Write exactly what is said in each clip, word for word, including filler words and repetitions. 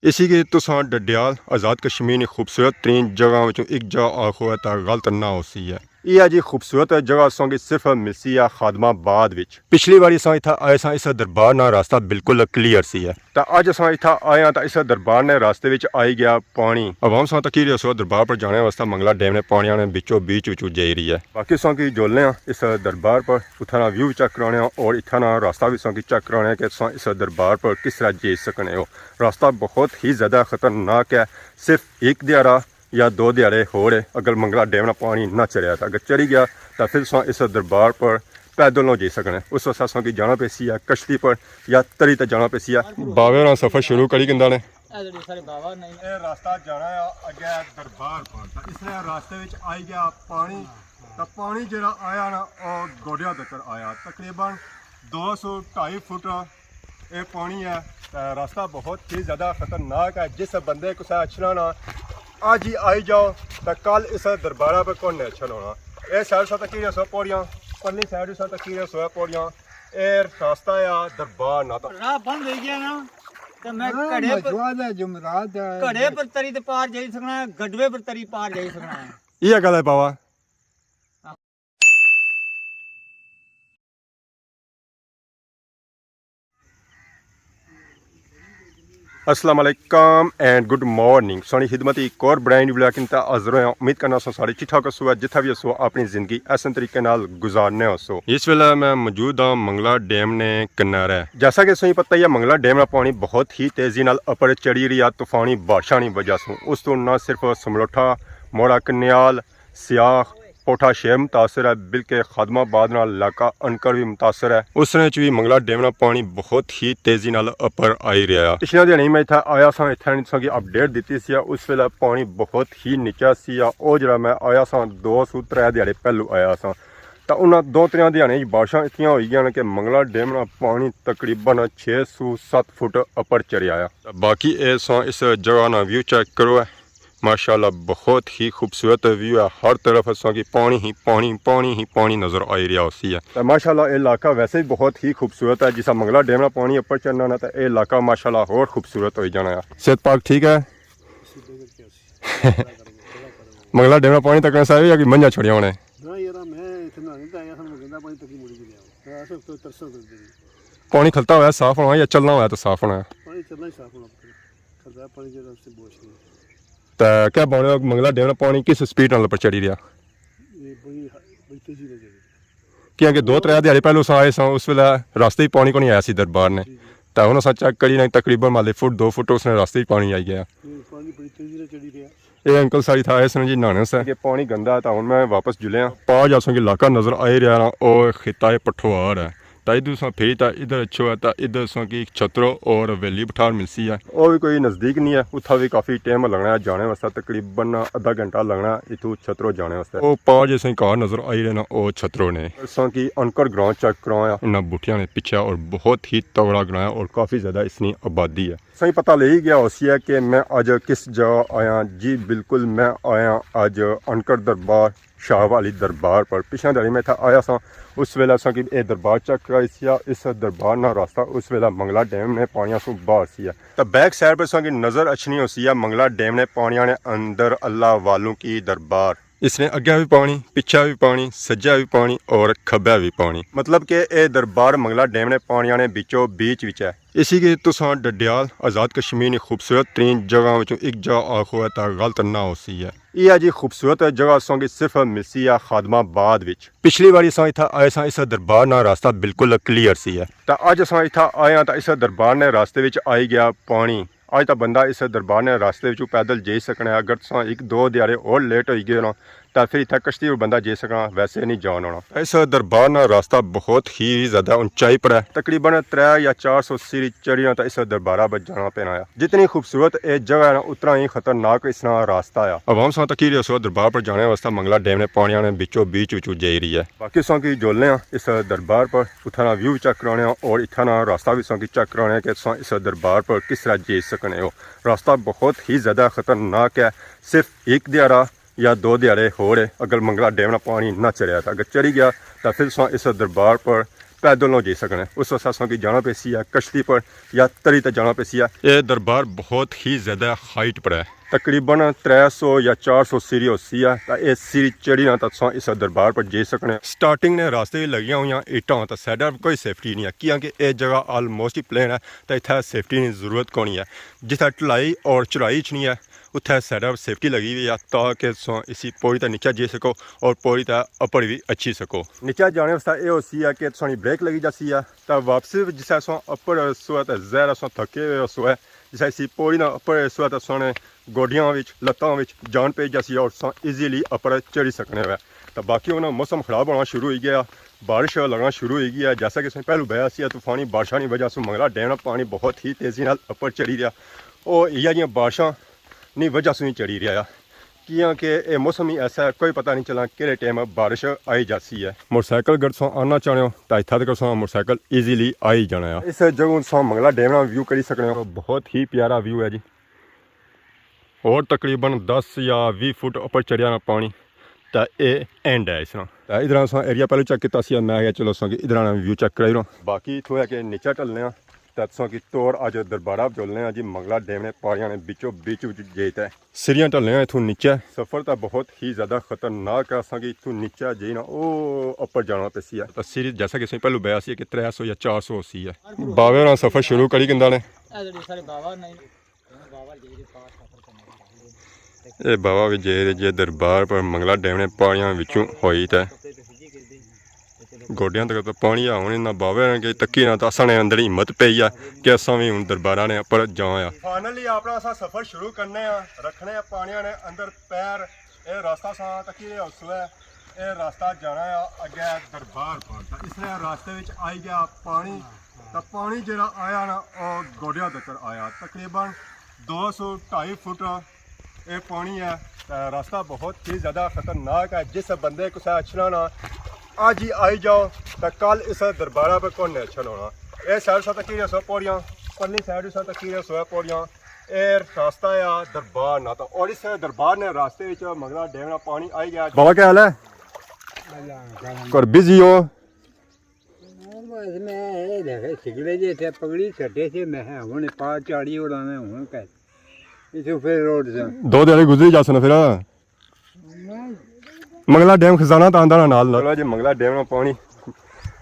اسی کی تساں ڈڈیال آزاد کشمیر نی خوبصورت ترین جگہ وچوں ایک جگہ آخو ہے تاں غلط نہ ہوسی ہے۔ یہ جی خوبصورت جگہ تساں کی صرف ملسی ہے خادم آباد وچ۔ پچھلی واری اساں اتھا آئے ساں، اس دربار نا راستہ بالکل کلیئر سی ہے۔ تاں اج اساں اتھا آئے ہاں تاں اس دربار نے راستے وچ آئی گیا پانی۔ عوام ساں تکی رہے سو دربار پر جانے واسطے منگلا ڈیم نے پانیاں نے بچوں بیچ وچوں جائی رہی ہے۔ باقی ساں کی جولنے ہاں اس دربار پر، اتھا نا ویو چیک کرانے ہاں اور اتھا نا راستہ بھی ساں کی چیک کرانے ہاں کہ تساں اس دربار پر کس طرح جائی سکنے ہو۔ راستہ بہت ہی زیادہ خطرناک ہے۔ صرف ایک دیہاڑا یا دو دیہاڑے ہور ہے، اگر منگلا ڈیم نا پانی نہ چڑھیا تاں، اگر چڑھی گیا تاں پھر تساں اس دربار پر پیدل نہ جائی سکنے۔ اس واسطے تساں کی جانا پیسی ہے کشتی پر یا تری تے جانا پیسی ہے۔ باوے ہوراں سفر شروع کری گھندا نے۔ اے راستہ جانا ہے اگے دربار پر، تاں اس نے راستے وچ آئی گیا پانی۔ تاں پانی جڑا آیا نا، او گوڈیاں تک آیا، تقریباً دو سو ڈھائی فٹ اے پانی ہے۔ تے راستہ بہت ہی زیادہ خطرناک ہے۔ جس بندے کسے اچھنا نا، اج ہی آئی جاؤ، تے کل اس دربارہ پہ کون نے اچھنا ہونا۔ اے سائیڈ سا تکی رہے سو پوڑیاں، پرلی سائیڈ سا تکی رہے سو پوڑیاں۔ اے راستہ ہے دربار نا۔ راہ بند ہوئی گیا نا، تے میں ہاں، گھڑے پر، مجوعہ دا جمعرات ہے۔ گھڑے پر تری تے پار جائی سکنا ہے، گڈوے پر تری پار جائی سکنا ہے۔ یہ گل ہے بابا۔ السلام علیکم اینڈ گڈ مارننگ۔ سانی خدمت ایک اور برانڈ نیو ولاگ کن تے حاضر ہویا۔ امید کرنا سو سارے ٹھیک ٹھاک ہسو، جتھا بھی ہسو اپنی زندگی احسن طریقے نال گزارنے ہسو۔ اس ویلے میں موجود ہاں منگلا ڈیم نے کنارے۔ جیسا کہ تساں پتہ ہی ہے، منگلا ڈیم نا پانی بہت ہی تیزی نال اپر چڑھی رہی ہے طوفانی بارشاں نی وجہ سوں۔ اس تو نہ صرف سملوٹھا، موڑا کنیال، سیاخ، پوٹھا شہر متاثر ہے، بلکہ خادم آباد نال علاقہ انکر بھی متاثر ہے۔ اس نے چ بھی منگلا ڈیم نا پانی بہت ہی تیزی نال اپر آئی رہیا ہے۔ پچھلے دیہاڑے میں اتھا آیا ساں، اتھا نے تساں کی اپڈیٹ دتی سی، اس ویلے پانی بہت ہی نیچا سی۔ او جڑا میں آیا ساں، دو سو ترے دیہاڑے پہلو آیا ساں، تاں انہاں دو ترے دیہاڑے بارشاں اتنیاں ہوئی گیاں کہ منگلا ڈیم نا پانی تقریباً چھ سو ست فٹ اپر چڑھیا آیا۔ باقی اے ساں اس جگہ نا ویو چیک کرو ہے۔ ماشاءاللہ، بہت ہی خوبصورت ویو ہے، ہر طرف اساں کی پانی ہی پانی، پانی ہی پانی نظر آئی رہیا ہوسی ہے۔ تے ماشاءاللہ، اے علاقہ ویسے ہی بہت ہی خوبصورت ہے، جسا منگلا ڈیم نا پانی اپر چڑھنا نا، تے اے علاقہ ماشاءاللہ ہور خوبصورت ہوئی جانا ہے۔ صحت پاک ٹھیک ہے؟ منگلا ڈیم نا پانی تکنے سارے یا کوئی منجا چھڑیا ہونے؟ نہ یارا، میں اتھے نہانے تے آیا ساں، میں گندا پانی تکی مڑی گیا۔ میں اساں تو ترساں کر دے۔ پانی کھلتا ہویا صاف ہونا یا چلنا ہویا تو صاف ہونا ہے؟ پانی چلنا ہی صاف ہونا پتر۔ کھلتا پانی جڑا اس سے بوش نہیں۔ تے کیا بنے منگلا ڈیم نا پانی کس سپیڈ نال اپر چڑھی رہیا؟ یہ بڑی، بڑی تیزی نال جڑی۔ کیونکہ دو ترے دیہاڑے پہلو اساں آئے ساں، اس ویلے راستے ہی پانی کونی آیا سی دربار نے۔ جی، جی۔ تے ہن اساں چیک کری نا، تقریباً مالے فٹ دو فٹ اس نے راستے ہی پانی آئی گیا۔ یہ پانی بڑی تیزی نال چڑھی رہیا۔ اے انکل ساڑی تھا، اس نے جی نہانے سے کہ پانی گندا ہے، تاں ہن میں واپس جلے ہاں۔ پار جا اساں کی علاقہ نظر آئی رہیا نا، او خطہ پٹھوار ہے۔ تاں ادھر اساں پھری تاں ادھر اچھو ہے، تاں ادھر اساں کی ایک چھترو اور حویلی بٹھار ملسی ہے۔ او بھی کوئی نزدیک نہیں ہے، اتھا بھی کافی ٹائم لگنا ہے جانے واسطے، تقریباً ادھا گھنٹہ لگنا ہے اتھوں چھترو جانے واسطے۔ او پار جیسے گھر نظر آئی رہے نا، او چھترو نے۔ اساں کی انکر گراں چیک کراں، انہاں بوٹیاں نے پچھے اور بہت ہی تگڑا گراں ہے اور کافی زیادہ اس نی آبادی ہے۔ سائیں پتہ لئی گیا ہوسی ہے کہ میں اج کس جگہ آیا۔ جی بالکل، میں آیا اج انکر دربار، شاہ والی دربار پر۔ پچھلے دھیاڑے میں اتھا آیا ساں، اس ویلے اساں کی اے دربار چیک کرائی سی، اس دربار نا راستہ اس ویلے منگلا ڈیم نے پانیاں سوں باہر سی ہے۔ تاں بیک سائیڈ پر اساں کی نظر اچھنی ہوسی ہے منگلا ڈیم نے پانیاں نے اندر اللہ والوں کی دربار۔ اس نے اگے بھی پانی، پچھے بھی پانی، سجے بھی پانی اور کھبے بھی پانی۔ مطلب کہ اے دربار منگلا ڈیم نے پانیاں نے بچو بیچ وچ ہے۔ اسی کی تساں ڈڈیال آزاد کشمیر نی خوبصورت ترین جگہ وچوں ایک جگہ آخو ہے تاں غلط نہ ہوسی ہے۔ یہ جی خوبصورت جگہ اساں کی صرف ملسی ہے خادم آباد وچ۔ پچھلی واری اساں اتھا آئے ساں، اس دربار نا راستہ بالکل کلیئر سی ہے۔ تاں اج اساں اتھا آئے ہاں تاں اس دربار نے راستے وچ آئی گیا پانی۔ اج تاں بندہ اس دربار نے راستے وچوں پیدل جائی سکنا ہے۔ اگر تساں ایک دو دیہاڑے اور لیٹ ہوئی گئے ہو نا، تاں پھر اتھا کشتی پر بندہ جائی سکنا، ویسے نہیں جان ہونا۔ اس دربار نا راستہ بہت ہی زیادہ اونچائی پر ہے، تقریباً ترے یا چار سو سیڑھی چڑھی نا تاں اس دربارہ پر جانا پینا ہے۔ جتنی خوبصورت اے جگہ ہے نا، اتنا ہی خطرناک اس نا راستہ ہے۔ عوام ساں تکی رہے سو دربار پر جانے واسطے منگلا ڈیم نے پانیاں نے بچو بیچ وچوں جائی رہی ہے۔ باقی ساں کی جولنے ہاں اس دربار پر، اتھا نا ویو چیک کرانے ہاں اور اتھا نا راستہ بھی ساں کی چیک کرانے ہاں کہ تساں اس دربار پر کس طرح جائی سکنے ہو۔ راستہ بہت ہی زیادہ خطرناک ہے۔ صرف ایک دیہاڑا یا دو دیہاڑے ہور ہے، اگر منگلا ڈیم نا پانی نہ چڑھیا تاں، اگر چڑھی گیا تاں پھر تساں اس دربار پر پیدل نہ جائی سکنے۔ اس واسطے اساں کی جانا پیسی ہے کشتی پر یا تری تے جانا پیسی ہے۔ یہ دربار بہت ہی زیادہ ہائٹ پر ہے، تقریباً ترے سو یا چار سو سیڑھی ہوسی ہے، تے یہ سیڑھی چڑھی نہ تے تساں اس دربار پر جائی سکنے۔ سٹارٹنگ نے راستے وچ لگیاں ہویاں اٹاں، تے سائیڈاں پر کوئی سیفٹی نہیں ہے، کیونکہ یہ جگہ آلموسٹ ہی پلین ہے، تے اتھے سیفٹی نی ضرورت کونی ہے۔ جتھے ٹلائی اور چڑھائی اچھنی ہے، اتھے سائیڈاں پر سیفٹی لگی ہوئی ہے، تاکہ تساں اسی پوڑی تے نیچے جائی سکو اور پوڑی تے اپر وی اچھی سکو۔ نیچے جانے واسطے یہ ہوسی ہے کہ تساں نی بریک لگی جاسی ہے، تے واپسی وچ جسے تساں اپر سو تے ظاہر ہے تساں تھکے ہوئے ہوسو ہے، جسے اسی پوڑی نا اپر سو تے تساں نے گوڈیاں وچ، لتاں وچ جان پئی جاسی ہے اور تساں ایزیلی اپر چڑھی سکنے ہوئے۔ تے باقی ہن موسم خراب ہونا شروع ہوئی گیا، بارش لگنا شروع ہوئی گئی ہے۔ جیسا کہ تساں پہلو بیا سی، طوفانی بارشاں نی وجہ سوں منگلا ڈیم نا پانی بہت ہی تیزی نال اپر چڑھی رہیا۔ او ایہا جیاں بارشاں نی وجہ سوں ہی چڑھی رہیا، کیونکہ اے موسم ہی ایسا ہے، کوئی پتہ نہیں چلنا کہڑے ٹائم بارش آئی جاسی ہے۔ موٹر سائیکل اگر تساں آنا چاہنے ہو تاں اتھا تک تساں موٹر سائیکل ایزیلی آئی جانا ہے۔ اس جگہ تساں منگلا ڈیم نا ویو کری سکنے ہو، بہت ہی پیارا ویو ہے جی۔ اور تقریباً دس یا ویہہ فٹ اپر چڑھیا نا پانی، تے اے اینڈ ہے اس نا۔ تے ادھر اساں ایریا پہلے چیک کیتا سی، میں آخیا چلو اساں کی ادھر نا ویو چیک کرائی رہا۔ باقی اتھوں ہے کہ نیچے ٹلنے آں، تے تساں کی توڑ اج دربارہ جولنے آں جی، منگلا ڈیم نے پہاڑیاں نے بچو بچ وچ جائی تے سیڑھیاں ٹلنے آں اتھوں نیچے۔ سفر تاں بہت ہی زیادہ خطرناک ہے، اساں کی اتھوں نیچے جائی نا او اپر جانا پیسی ہے۔ تے سیڑھی جیسا کہ اساں پہلو بیا سی کہ ترے سو یا چار سو ہوسی ہے۔ باوے ہوراں سفر شروع کری گھندا نے۔ اے بابا وی جے دے جے دربار پر منگلا ڈیم نے پہاڑیاں وچوں ہوئی تے گوڈیاں تک تے پانی آ، ہن انہاں بابے نے کہ تکی نہ تے اساں نے اندر ہمت پئی آ کہ اساں وی ہن درباراں نے اپر جاواں آ۔ فائنلی اپنا اساں سفر شروع کرنے آ، رکھنے آ پانیاں نے اندر پیر۔ اے راستہ اساں تکی رہے ہوسو ہے، اے راستہ جانا آ اگے دربار پر۔ تے اس نے راستے وچ آئی گیا پانی، تے پانی جیڑا آیا نا، او گوڈیاں تک آیا۔ تقریباً دو سو ڈھائی فٹ اے پانی ہے۔ تے راستہ بہت ہی زیادہ خطرناک ہے۔ جس بندے کسے اچھنا نا، اج ہی آئی جاؤ، تے کل اس دربارہ پہ کون نے اچھن ہونا۔ اے سائیڈ سا تکی رہے سو پوڑیاں، پرلی سائیڈ سا تکی رہے سو پوڑیاں۔ اے راستہ ہے دربار نا، تے اور اس دربار نے راستے وچ مگلا ڈیم نا پانی آئی گیا۔ بابا، کیا حال ہے؟ کر بزی ہو؟ بس میں اے دیکھے سگلے جے تے پگڑی چھٹے سے، میں ہن پار چاڑی اڑانا ہن کہ اتھوں پھر روڈ سے۔ دو دیہاڑے گزری جاسن پھر۔ منگلا ڈیم خزانہ تاں آندا نا نال نال۔ چلو جی، منگلا ڈیم نا پانی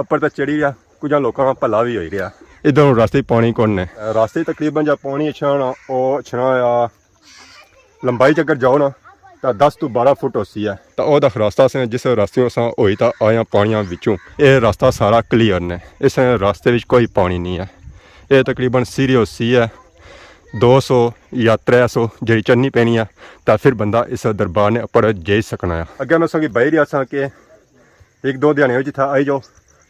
اپر تے چڑھی رہیا، کجھاں لوکاں نا بھلا وی ہوئی رہیا۔ ادھر ہن راستے پانی کون نے؟ راستے تقریباً جا پانی اچھنا نا، او اچھنا ہویا لمبائی چ اگر جاؤ نا، تاں دس تو بارہ فٹ ہوسی ہے۔ تاں او دا راستہ سے جس راستے اساں ہوئی تاں آیاں پانیاں وچوں۔ اے راستہ سارا کلیئر نے، اس راستے وچ کوئی پانی نہیں ہے۔ اے تقریباً سیڑھی ہوسی ہے دو سو یا ترے سو جیڑی چڑھنی پینی ہے، تاں پھر بندہ اس دربار نے اپر جائی سکنا ہے۔ اگے میں تساں کی بائی رہیا ساں کہ ایک دو دیہاڑے وچ اتھا آئی جاؤ،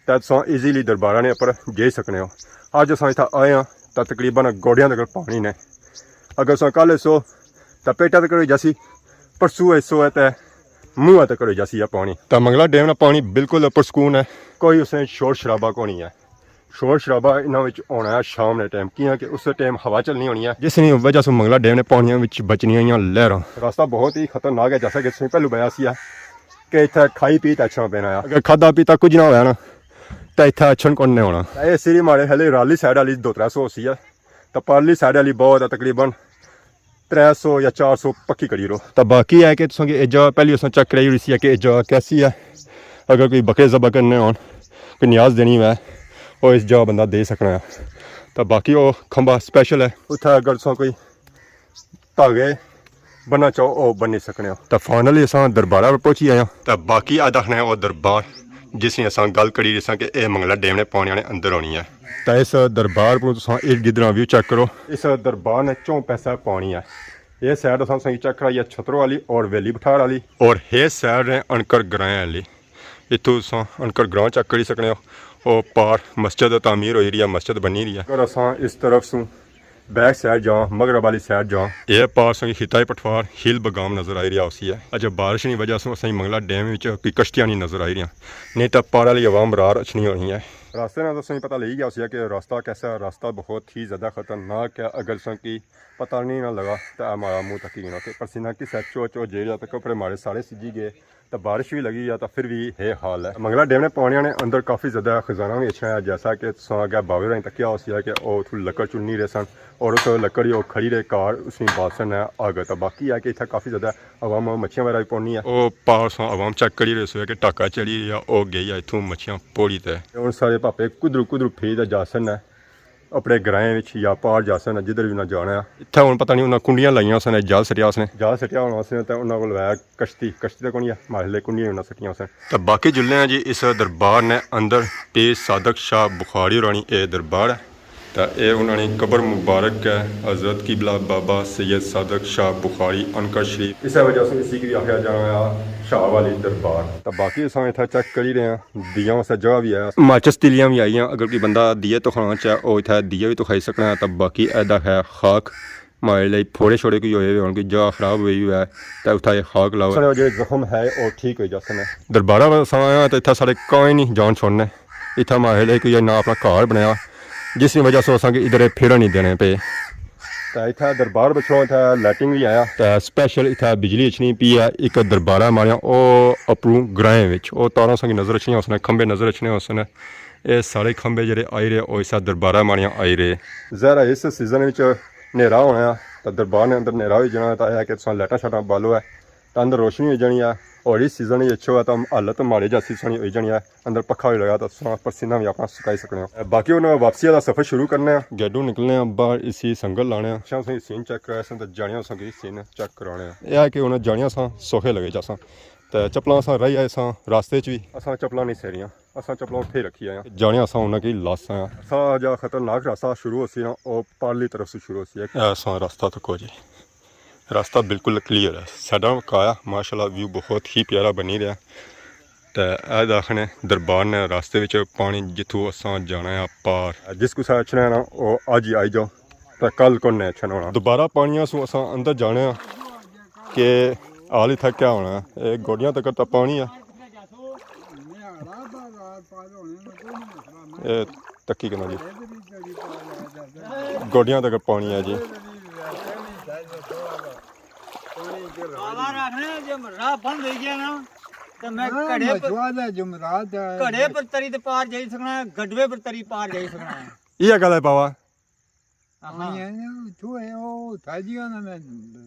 تاں تساں ایزیلی درباراں نے اپر جائی سکنے ہو۔ اج اساں اتھا آئے ہاں، تاں تقریباً گوڈیاں تک پانی نے۔ اگر تساں کل ایسو، تاں پیٹا تک ہوئی جاسی، پرسوں ایسو ہے تے منہ تک ہوئی جاسی ہے پانی۔ تاں منگلا ڈیم نا پانی بالکل پرسکون ہے، کوئی اس نے شور شرابہ کو نہیں ہے۔ شور شرابہ انہاں وچ ہونا ہے شام نے ٹائم، کیاں کہ اس ٹائم ہوا چلنی ہونی ہے، جس نی وجہ سے منگلا ڈیم نے پانیاں وچ بچنیاں ہوئیاں لہراں۔ راستہ بہت ہی خطرناک ہے، جیسا کہ تساں پہلو بیا سی ہے کہ اتھا کھائی پی تے اچھنا پینا ہے۔ اگر کھادا پیتا کچھ نہ ہویا نا، تے اتھا اچھن کون نے ہونا۔ اے سیڑھی ماڑے ہلے رالی سائیڈ والی دو ترے سو ہوسی ہے، تے پارلی سائیڈ والی بہت ہے، تقریباً ترے سو یا چار سو پکی کری رو۔ تے باقی ہے کہ تساں کی اے جگہ پہلی اساں چیک کرائی ہوئی سی کہ اے جگہ کیسی ہے۔ اگر کوئی بکرے ذبح کرنے ہون، کوئی نیاز دینی ہوئے، او اس جگہ بندہ دے سکنا ہے۔ تے باقی او کھمبا سپیشل ہے، اتھا اگر تساں کوئی دھاگے بننا چاہو، او بنی سکنے ہو۔ تے فائنلی اساں دربارہ پر پہنچی آئے ہاں۔ تے باقی آ دکھنے او دربار جس نی اساں گل کری رہے ساں کہ اے منگلا ڈیم نے پانیاں نے اندر ہونی ہے۔ تے اس دربار پر تساں ارد گرد نا ویو چیک کرو۔ اس دربار نے چوں پاسے پانی ہے۔ اے سائیڈ اساں تساں کی چیک کرائی ہے چھترو والی اور ویلی بٹھار والی۔ اور اے سائیڈ نے انکر گرائیں والی۔ اتھوں تساں انکر گراں چیک کری سکنے ہو۔ او پار مسجد تعمیر ہوئی رہی ہے، مسجد بنی رہی ہے۔ اگر اساں اس طرف سوں بیک سائیڈ جاں، مغرب والی سائیڈ جاں، اے پار تساں کی خطہ پٹھوار ہل بگام نظر آئی رہیا ہوسی ہے۔ اچھا، بارش نی وجہ سوں اساں کی منگلا ڈیم وچ کوئی کشتیاں نہیں نظر آئی رہیاں، نہیں تاں پار والی عوام رار اچھنی ہونی ہے۔ راستے نا تساں کی پتہ لگی گیا ہوسی ہے کہ راستہ کیسا ہے، راستہ بہت ہی زیادہ خطرناک ہے۔ اگر تساں کی پتہ نہیں نہ لگا، تے ہمارا منہ تکی گیا کہ پسینہ کس ہے، چو چو جیڑا تے کپڑے مارے سارے سجی گئے۔ تے بارش بھی لگی ہے، تے پھر بھی ہے حال ہے۔ منگلا ڈیم نے پانیاں نے اندر کافی زیادہ خزانہ بھی اچھنا ہے، جیسا کہ تساں اگے باوے رہیں تکیا ہوسی ہے کہ او اتھوں لکڑ چننی رہے سن، اور اس لکڑ ہی او کھڑی رہے کار اس نے باسن ہے آگ۔ تے باقی ہے کہ اتھا کافی زیادہ عوام مچھیاں وغیرہ بھی پونی ہے۔ او پار ساں عوام چیک کری رہے سو کہ ٹاکا چڑھی رہی ہے، او گئی ہے اتھوں مچھیاں پوڑی تے۔ ہن سارے پاپے کدرو کدرو پھری تے جاسن ہے۔ اپنے گرائیں وچ یا پار جاسن، جدھر وی انہاں جانا ہے۔ اتھے ہن پتہ نہیں انہاں کنڈیاں لائیاں سن، جال سٹیا اس نے۔ جال سٹیا ہونا اس نے تے انہاں کول ہے کشتی، کشتی تے کونی ہے، ماہلے کنڈیاں انہاں سٹیاں سن۔ تے باقی جلنے آں جی اس دربار نے اندر، پیر صادق شاہ بخاری ہورانی اے دربار ہے۔ تے اے انہاں نی قبر مبارک ہے، حضرت قبلہ بابا سید صادق شاہ بخاری عنقا شریف۔ اسے وجہ سے اسی کی آخیا جانا ہے شاہ والی دربار۔ تے باقی اساں اتھا چیک کری رہے ہیں۔ دیاں واسطے جگہ بھی ہے۔ ماچس تلیاں بھی آئیاں، اگر کوئی بندہ دیے تخانا چاہے، او اتھا دیے بھی تخائی سکنا ہے۔ تے باقی ایدا ہے خاک، ماڑے لئی پھوڑے شوڑے کوئی ہوئے ہوئے ہون، کوئی جگہ خراب ہوئی ہوئی ہے، تے اتھا یہ خاک لاؤ۔ سارے جڑے زخم ہے، او ٹھیک ہوئی جاسن ہے۔ دربارہ اساں آیا تے اتھا سارے کائیں نہیں جان چھوڑنے۔ اتھا ماڑے لئی کوئی نہ اپنا گھر بنایا، جس کی وجہ سے اساں کی ادھر پھیرن نہیں دینے پے۔ تے اتھا دربار بچھو، اتھا لائٹنگ بھی آیا۔ تے سپیشل اتھا بجلی اچھنی پی ہے، ایک دربارہ ماریاں، او اپروں گرائیں وچ، او تاراں ساں کی نظر اچھنی ہوسن، کھمبے نظر اچھنے ہوسن۔ اے سارے کھمبے جڑے آئی رہے، او اسا دربارہ ماریاں آئی رہے۔ ظاہر ہے اس سیزن وچ نیرا ہونا ہے، تے دربار نے اندر نیرا ہوئی جانا ہے، تے اے ہے کہ تساں لائٹاں شائٹاں بالو ہے، تے اندر روشنی ہوئی جانی ہے۔ اور اس سیزن وچ اچھو ہے، تے حالت ماڑے جیسی سونی ہوئی جانی ہے۔ اندر پکھا بھی لگا تے تساں پسینہ بھی اپنا سکائی سکنے ہو۔ باقی ہن واپسی آلا سفر شروع کرنے آں۔ گیٹوں نکلنے آں باہر، اسی سنگل لانے آں۔ اساں تساں کی سین چیک کرایا ساں تے جانیاں تساں کی سین چیک کرانے آں۔ اے ہے کہ ہن جانیاں تساں سوکھے لگے جاساں۔ تے چپلاں اساں راہی آئے ساں راستے چ وی۔ اساں چپلاں نہیں سیریاں، اساں چپلاں اتھے ہی رکھی آئے آں۔ جانیاں اساں انہاں کی لاساں۔ اساں جا خطرناک راستہ شروع ہوسی نا، او پارلی طرف سے شروع ہوسی۔ اے اساں راستہ تکو جی۔ راستہ بالکل کلیئر ہے۔ ساڈا کایا ماشاءاللہ ویو بہت ہی پیارا بنی رہیا۔ تے اے داخنے دربار نے راستے وچ پانی جتھوں اساں جانا ہے پار۔ جس کسے اچھنا ہے نا، او اج ہی آئی جاؤ، تے کل کون نے اچھنا ہونا۔ دوبارہ پانیاں سوں اساں اندر جانے آں کہ حال اتھا کیا ہونا ہے۔ اے گوڈیاں تک تے پانی ہے۔ اے تکی کنا جی۔ گوڈیاں تک پانی ہے جی۔ بابا آخنے جے راہ بند ہوئی گیا نا، تے میں ہاں، گھڑے پر، مچوا دا جمعرات ہے۔ گھڑے پر تری تے پار جائی سکنا ہے، گڈوے پر تری پار جائی سکنا ہے۔ یہ گل ہے بابا۔ ہاں۔ پانی ہے نا، اتھوں ہے، او تھا جی نا میں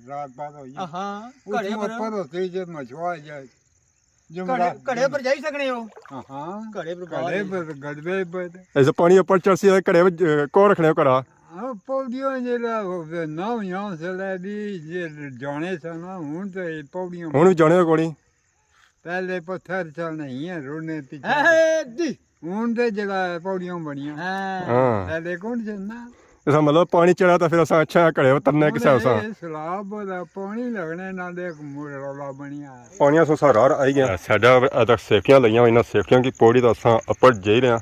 رات پار ہوئی۔ ہاں، اتھوں گھڑے پر۔ اوپر ہوتے جے مچوا جائے۔ گھڑے، جمعرات۔ گھڑے پر جائی سکنے ہو؟ ہاں۔ گھڑے پر باہر گھڑے ہی۔ پر، گڑبے پر۔ ایسے پانی اوپر چڑھ سی، گھڑے وچ، اے، کون رکھنے ہو گھڑا؟ ہاں، پوڑیاں جیڑا ہووے، نہ ہویاں اس ویلے بھی جے جانے سن، ہن تے پوڑیاں ہن بھی جانے کوئی۔ پہلے پتھر چلنے ہی ہیں، رڑنے پیچھے۔ اے دی۔ ہن تے جیڑا پوڑیاں بنیاں۔ ہاں۔ ہاں۔ پہلے کون چلنا؟ اسا مطلب پانی چڑھا تاں پھر اساں اچھا گھڑے اترنے کسے اساں۔ ہن اے سیلاب دا پانی لگنے نال ایک مڑ رولا بنیا ہے۔ پانی اساں سارا آئی گیا۔ ساڈا ادھر سیفٹیاں لگیاں ہوئیاں، سیفٹیاں کی پوڑی تاں اساں اپر جائی رہے ہیں۔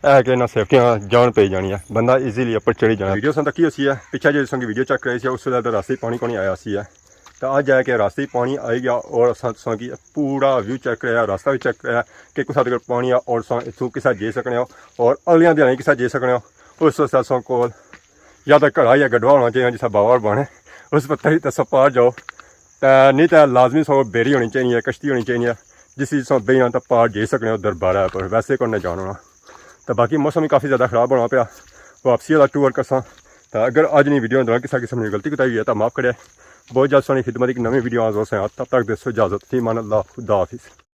اے کہ انہاں سیفٹیاں جان پئی جانی ہے، بندہ ایزیلی اپر چڑھی جانا۔ ویڈیو اساں تکی ہوسی ہے، پچھے جے تساں کی ویڈیو چیک کرائی سی، اس ویلے تاں راستے پانی کونی آیا سی ہے۔ تے اج ہے کہ راستے پانی آئی گیا اور اساں تساں کی پورا ویو چیک کرایا، راستہ بھی چیک کرایا کہ کسا تک پانی آ اور اساں اتھوں کسا جائی سکنے ہو اور اگلیاں دیہاڑیاں کسا جائی سکنے ہو۔ اس واسطے اساں کول یا تاں گھڑا یا گڈوا ہونا چاہیے جسا بابا ہور بانے، اس پتھر ہی تساں پار جاؤ۔ تے نہیں تے لازمی سو بیڑی ہونی چاہیے، کشتی ہونی چاہیے، جس وچ تساں بہی تے پار جائی سکنے ہو دربارہ پر، ویسے کون نے جان ہونا۔ تے باقی موسم بھی کافی زیادہ خراب ہونا پیا، واپسی والا ٹور کرساں۔ تے اگر اج نی ویڈیو دوران کسا قسم نی غلطی کوتاہی ہوئی ہے تاں معاف کرے۔ بہت جلد سانی خدمت ایک نویں ویڈیو حاضر ہوساں، تب تک دیسو اجازت، فی امان اللہ، خدا حافظ۔